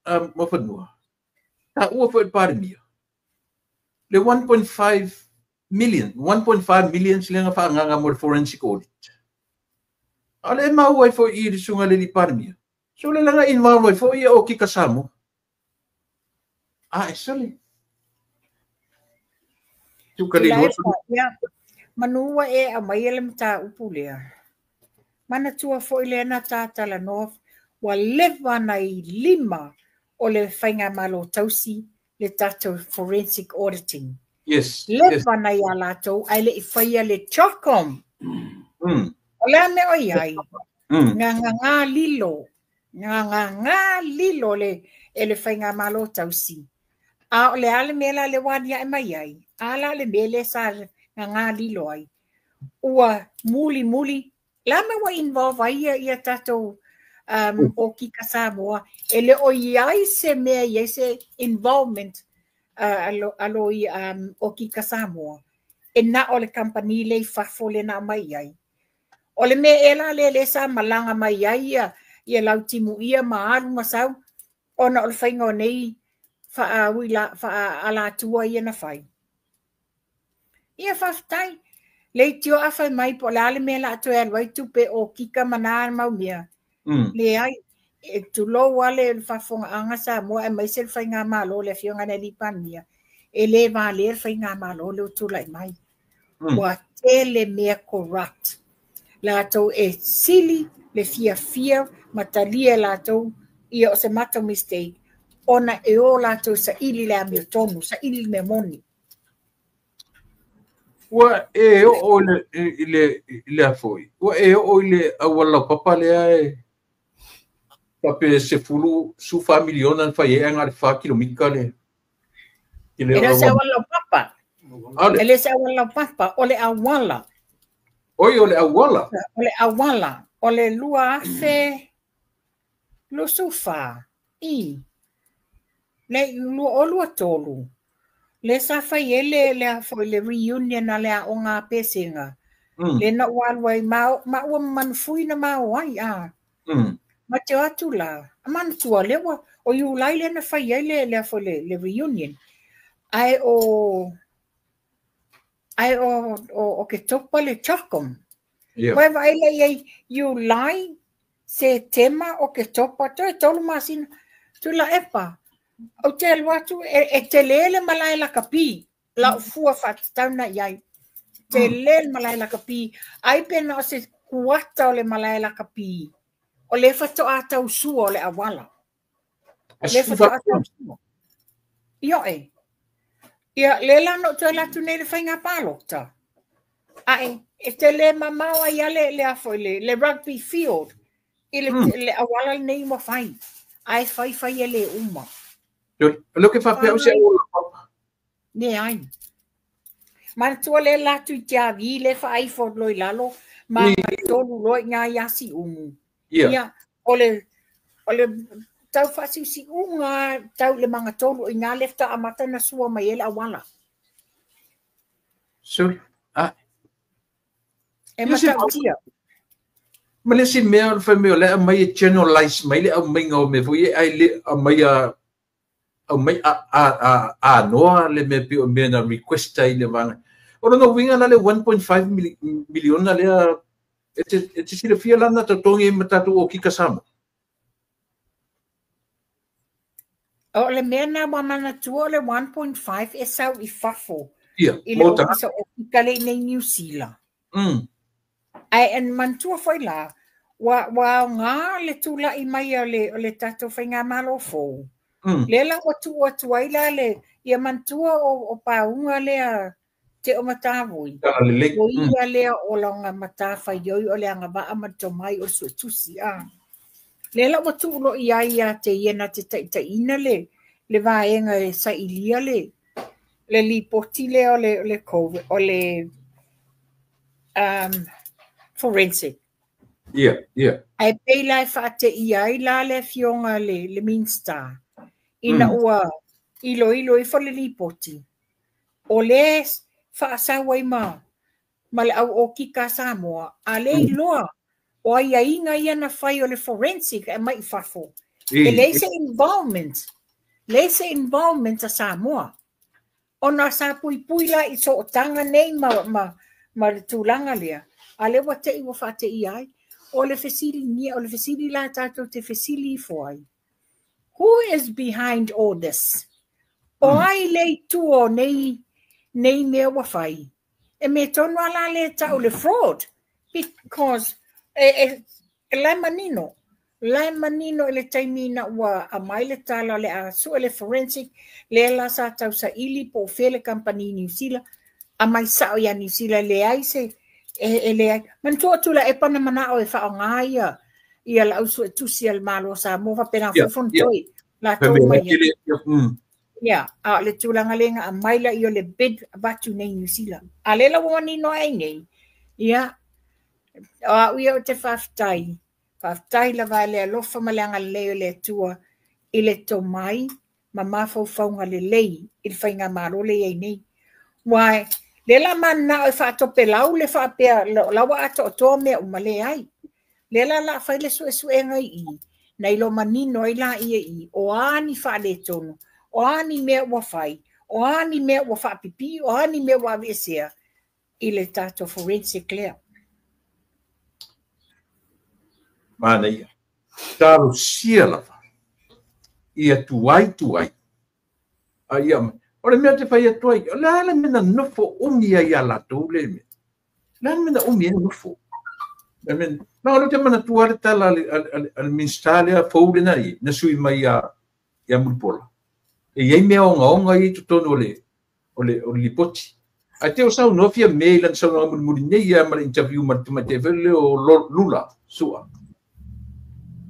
Muafanua, taua foi le Palemia, le 1.5 million, 1.5 million lea na faaagaaga mo le forensic audit. A o lea e maua ai foi i le susuga i le alii Palemia, sole lea na involve ai foi Okika Samoa. A e sole. Tuilaepa, ia, manu ua e aumaia le mataupu lea. Manatua foi lea na ta talanoa, ua leva na i lima o le faigamalo tausi le tatou forensic auditing. Leva na ia latou, ae le i faia le CHOGM. O le a mea o i ai? Ngā lilo, ngā lilo le, e le faigamalo tausi. A o le a le mea la le ua aliae mai ai, a la le mea lea sa ngā lilo ai. Ua muli muli, la mea ua involve ai ia tatou Okika Samoa, e le o i ai se mea i ai se involvement alo i Okika Samoa. E na o le company le i fafo le na mai ai. O le mea e la le le sa malanga mai ai ia Lautimu ia ma alu masau, ona o le whainga o nei whaalatua ia na whai. Ia whawhtai, le tio a whai mai po le ale mea la atoe alu ai tupe o kika mana mau mea. Le ai, e tulou ale le whafonga anga Samoa e mai se le whainga malo le whionga nei Palemia. E le vā le le whainga malo le utulai mai. Ua tele mea corrupt. Latou e sili le fia fia matalia latou ia o se matou mistake. Ona e o latou sa ili le amio tonu, sa ili le mea moni. Ua e o le le afoi. Ua e o le awala papa lea e pape se fulu sufa miliona fa e anga le fa kilomita le. E le se awala papa. E le se awala papa, o le awala. Oi, o le awala. O le awala, o le lua afe lo sufa. I. Le lua o lua tolu. Le sa fai e le foi le reunion a le a o ngā pesenga. Le na ualu ai ma ua manufui na mao ai a. Ma te atu la. A manutua le ua o iulai le na fai ai le foi le reunion. Ai o o ke topa le CHOGM. Koe vai le iai iulai se tema o ke topa toe tolu masina. Tu la epa. O te alu atu e te lele malae lakapi. La fua whātatauna iai. Te lele malae lakapi. Ai pena o se kuata o le malae lakapi. O le whato a tau sua o le awala. Le whato a tau sua. Io e. Ia le la no toe latu nei le whainga pālota. Ai, e te le mamao ai ale le afo le rugby field. I le awala nei mua whai. Ai whai whai e le uma. Lo ke whapea o se awala papa. Ne ai. Manatua le latu i te awi le whaifo loi lalo. Ma ngai tolu loi ngā iasi umu. Ia, o le tau whasiusi unga tau le manga tolu i ngā lefta amata na sua mai ele awala. So, e matautia. Ma le si mea o le whai mea o le mai e generalize mai le au mai ngau me fo i ai le au mai a au mai a noa le mea pi o mea na requesta i le vanga. O no winga la le 1.5 miliona lea e te silafia lana tautogi ma tatou Okika Samoa. O le mea na ua manatua o le 1.5 e sau i fafo. Ia, i le ofisa o Kika le nei New Zealand. Ai en manatua foi la, ua ngā le tūlai mai o le tatou whaingamalo fou. Le la ua tuu atu ai la le, ia manatua o pāunga lea te o matavui. O ia lea o laga matawhaioi o le angawaa ma tomai o suetusi. Le la ua tuu lo ia ia te ia na te taitaina le vaenga e sailia le lipoti le o le COVID, o le forensic. Ia. Ai pei lai whaate ia ai la le fionga le Minsta. Ina ua ilo ilo ifo le lipoti. O le whaasau ma le au o Kika Samoa. A le iloa o ai ainga ia na whai o le forensic e mai fafo. E leai se involvement, leai se involvement a Samoa. Ona sa puipui la i sootaga nei ma le tulaga lea, a lea ua te i ua faateia ai. O le fesiligia, o le fesili la tatou te fesili ifo ai, who is behind all this? O ai le i tua o nei mea ua fai? E mea tonu lava la lea e tau le fraud, because e la e manino, la e manino i le taimi ina ua aumai le tala o le a sue le forensic, lea la sa tausaili po o fea le kamupani i Niu Sila, aumai sao ia Niu Sila, e leai se, e leai. Manatua o Tuilaepa na manao e faaaoga ia le au suetusi a le Malo o Samoa faapena foi Fonotoe, latou mai ia, a o le tulaga lea na aumai laia o le bid avatu nei i Niu Sila. A lea la ua manino ai nei, ia, o au ia ou te faafetai, faafetai lava i le alofa ma le agalelei o le Atua i le tomai ma mafaufauga lelei i le faigamalo lea e i ai nei. Aua lea la mananao e faatopelau le faapea la ua atoatoa mea uma, leai. Lea la la fai le suesuega i i, na iloa manino ai laia i i, o a ni faaletonu, o a ni mea ua fai, o a ni mea ua faapipii, o a ni mea ua aveesea i le tatou forensic lea. Manaia. Talosia lava. Ia tuai tuai. A ia, o le mea te fai atu ai, o le a le mea na nofo umi ai ia latou le mea. Le a le mea na umi ai nofo. I mean, na o le te manatua le tala a le Minista lea fou lena i, na sui mai ia Mulipola. E i ai mea ogaoga i totonu o le lipoti. Ae te o saunoa fia me i lana saunoaga mulimuli nei ia ma le interview ma le tamaitai foi lea o Lula Sua.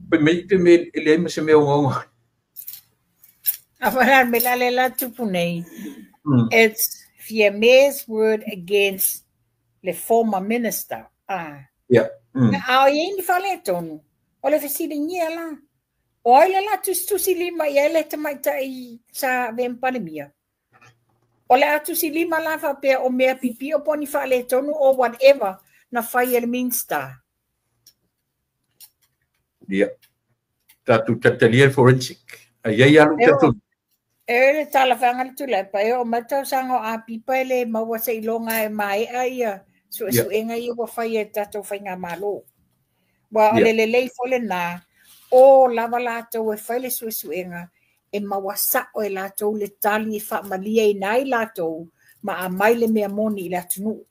Pe me pe me e leai ma se mea ogaoga. A wala me la le la tupu nei. It's Fiame's word against le former minister. Ah. Yeah. A o i ni faaletonu. O le fesiligia la. O ai le la tusitusi lima i ai le tamaitai sa avea ma Palemia. O le a tusi lima la faapea o mea pipio po o ni faaletonu or whatever na fai e le Minista. Ia. Tatou talitalia le forensic. Ai ai alu tatou. E le talafeaga le Tuilaepa, e oo mai le tausaga o Apipa e le maua seiloga e maea ia suesuega ia ua fai e tatou faigamalo. Ua o le lelei foi lena, o lava latou e fai le suesuega, e maua sao e latou le tali e faamaliaina ai latou ma aumai le mea moni i le atunuu.